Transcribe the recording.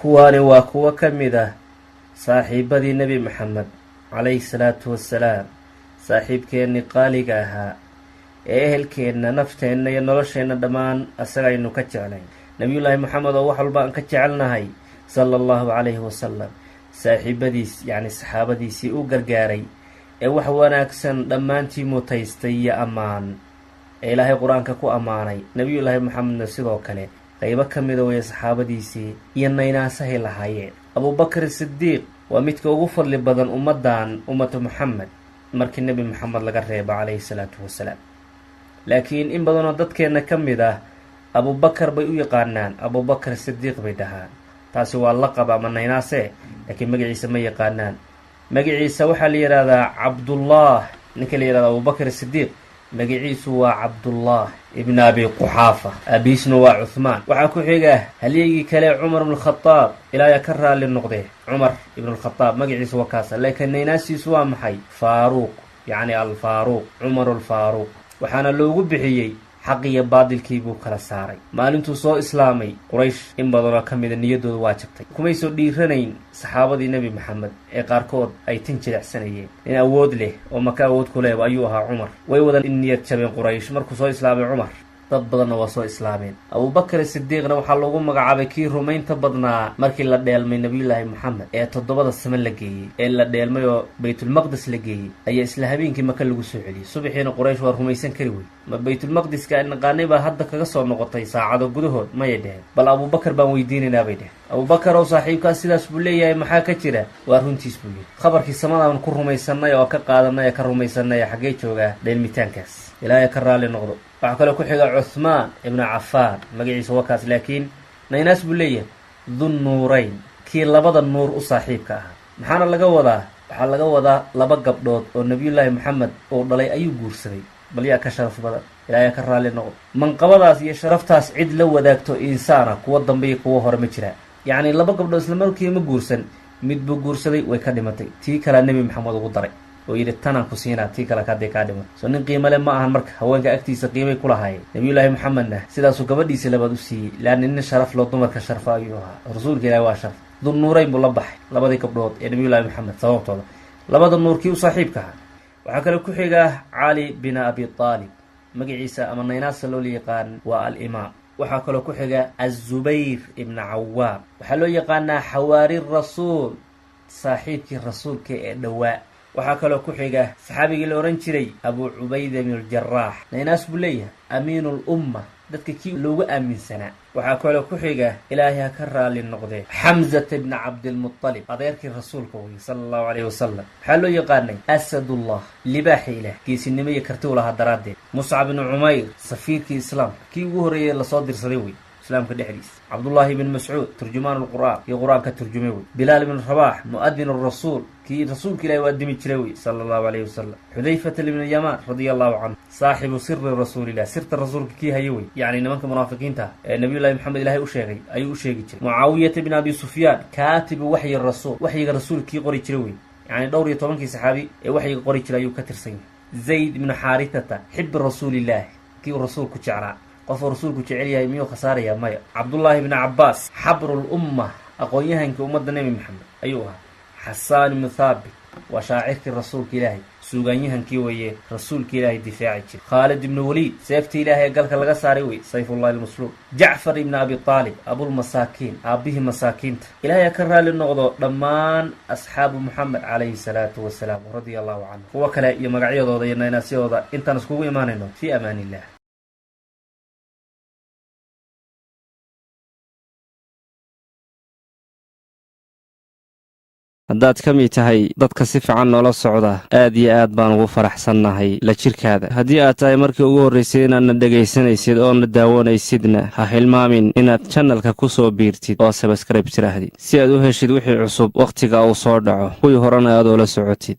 Kuwaani waa kuwo ka mid ah saaxiibadii Nebi Maxamed calayhi salaatu wassalaam, saaxiibkeennii qaaliga ahaa ee ehelkeenna, nafteenna iyo nolosheenna dhammaan asaga aynu ka jeclayn. Nebiyullaahi Moxamed oo wax walba aan ka jecelnahay, sala Allahu calayhi wasalam, saaxiibadiis, yacni saxaabadiisii u gargaaray ee wax wanaagsan dhammaantii mutaystay iyo ammaan ee Ilaahay Qur-aanka ku ammaanay. Nebiyullaahi Moxamedna sidoo kale qaybo ka mida waya saxaabadiisii iyo naynaasahay lahaayeen. Abubakar Sidiiq waa midka ugu fadli badan ummaddan, ummatu Moxamed, markii Nebi Moxamed laga reebo calayhi salaatu wasalaam. Laakiin in badanoo dadkeenna ka mid ah Abubakar bay u yaqaanaan, Abubakar Sidiiq bay dhahaan. Taasi waa laqab ama naynaase, laakiin magaciisa ma yaqaanaan. Magaciisa waxaa la yidhahdaa Cabdullah. Ninka la yihahda Abubakar Sidiiq magaciisu waa Cabdullah ibn Abi Quxaafa, aabihiisna waa Cuhmaan. Waxaa ku xiga halyeygii kale, Cumar ibn Khadaab, ilaayaa ka raalli noqdee. Cumar ibn Lkhadaab magaciisu waa kaasa, laakiin naynaasiisu waa maxay? Faaruuq, yacni Alfaaruuq, Cumar Alfaaruuq. Waxaana loogu bixiyey xaq iyo baadilkii buu kala saaray. Maalintuu soo islaamay, Quraysh in badanoo ka mida niyaddooda waa jabtay, kumay soo dhiiranayn saxaabadii Nebi Maxamed ee qaarkood ay tin jilecsanayeen. Nin awood leh oo Maka awood ku leeba ayuu ahaa Cumar. Way wada niyad jabeen Quraysh markuu soo islaamay Cumar, dad badanna waa soo islaameen. Abubakar Sidiiqna waxaa loogu magacaabay kii rumaynta badnaa. Markii la dheelmay Nebiyullaahi Moxamed ee toddobada same la geeyey, ee la dheelmay oo Baytulmaqdis la geeyey, ayaa isla habeenkii Maka lagu soo celiyey. Subaxiina Quraysh waa rumaysan kari wey. Ma Baytulmaqdiska aan naqaanay baa hadda kaga soo noqotay saacado gudahood? Mayay dheheen. Bal Abubakar baan weydiinaynaa, bay dheheen. Abubakar ow, saaxiibkaas sidaas buu leeyahay, maxaa ka jira? Waa runtiis, buu yidhi. Khabarkii samadaan ku rumaysanay oo ka qaadanay ee ka rumaysanay. Xaggee joogaa dheelmitaankaas? Ilaahay ka raalli noqdo. Waxaa kaloo ku xiga Cuthmaan ibnu Cafaan. Magaciisa waa kaas, laakiin naynaas buu leeyahay, Dunnuurayn, kii labada nuur u saaxiibka ahaa. Maxaana laga wadaa? Waxaa laga wadaa laba gabdhood oo Nebiyullaahi Moxamed uu dhalay ayuu guursaday. Bal yaa ka sharaf badan? Ilaahay ka raalli noqdo. Manqabadaas iyo sharaftaas cid la wadaagto insaana, kuwa dambe iyo kuwa hore, ma jiraa. Yacni laba gabdhood isla markii ma guursan. Mid buu guursaday, way ka dhimatay. Tii kalea Nebi Maxamed ugu daray oo yidhi, "Tanaan ku siinaa tii kale kadee kaa dhimatay." Soo nin qiimale ma ahan? Marka haweenka agtiisa qiimay ku lahaayeen. Nabiyullaahi Moxamedna sidaasuu gabadhiisa labaad u siiyey, laanna nin sharaf loo, dumarka sharfa ayuu ahaa. Rasuulka Ilahi waa sharf. Dunnuurayn buu la baxay labadii gabdhood ee Nabiyullahi Moxamed sababtooda, labada nuurkii u saaxiibka ahaa. Waxaa kale ku xiga Cali bin Abi Aalib. Magaciisa ama naynaasa loo yaqaan waa Alimaam. Waxaa kaloo ku xiga Azubayr ibna Cawaam. Waxaa loo yaqaanaa xawaari rasuul, saaxiibkii rasuulka ee dhowaa. Waxaa kaloo ku xiga saxaabigii la odhan jiray Abu Cubayda ibn Aljaraax. Naynaas buu leeyahay, Amiinu Lumma, dadka kii loogu aaminsanaa. Waxaa kaloo ku xiga, Ilaahay ha ka raalli noqdee, Xamsata ibna Cabdilmutalib, adeerkii rasuulka wey, sala Allahu calayhi wasalam. Waxaa loo yaqaanay Asadullah, libaaxi Ilaah, geesinimo iyo karti u lahaa daraaddeed. Muscab ibnu Cumayr, safiirkii islaamka, kii ugu horreeyey lasoo dirsaday wey islaamka dhexdiisa. Cabdullaahi ibn Mascuud, turjumaan lqur'aan, kii Qur-aanka turjumay wey. Bilaal ibn Rabax, mu'adin rasuul, kii rasuulka Ilahi u addimi jiray wey, sala Allahu calayhi wasalam. Xudayfata ibn Yamaan, radia Allahu canhu, saaxibu siri rasuulillah, sirta rasuulka kii haye wey. Yacni nimanka munaafiqiinta ee Nabiyullahi Maxamed Ilahay u sheegay ayuu u sheegi jiray. Mucaawiyata ibn Abi Sufyaan, kaatibu waxyi rasuul, waxyiga rasuulka kii qori jiray wey. Yacni dhowr iyo tobankii saxaabi ee waxyiga qori jiray ayuu ka tirsan yahay. Zayd ibnu Xaarithata, xibi rasuulillaahi, kii uu rasuulku jeclaa. Qofuu rasuulku jecel yahay miyuu khasaarayaa? Maya. Cabdullaahi ibni Cabbaas, xabrul umma, aqoon-yahankii ummadda Nebi Maxamed ayuu ahaa. Xasaan ibnu Thaabit waa shaacirkii rasuulka Ilaahay, suugaanyahankii weeye rasuulka Ilaahay difaaci jiray. Khaalid ibnu Waliid, seefta Ilaahay ee galka laga saaray wey, Sayfullahi almasluul. Jacfar ibni Abi Aalib, abulmasaakiin, aabbihii masaakiinta. Ilaahay ha ka raalli noqdo dhammaan asxaabu Moxamed calayhi salaatu wasalaam, radia Allahu canhu. Kuwo kale iyo magacyadooda iyo naynaasyadooda intaan iskugu imaanayno, fii amaan illah. Haddaad ka mid tahay dadka si fiican noola socda, aad iyo aad baan ugu faraxsannahay la jirkaada. Haddii aad tahay markii ugu horraysay inaadna dhegaysanaysid oona daawanaysidna, ha hilmaamin inaad janalka ku soo biirtid oo sabskrayb tiraahdid, si aad u heshid wixii cusub wakhtiga uu soo dhaco, kuwii horena aad oola socotid.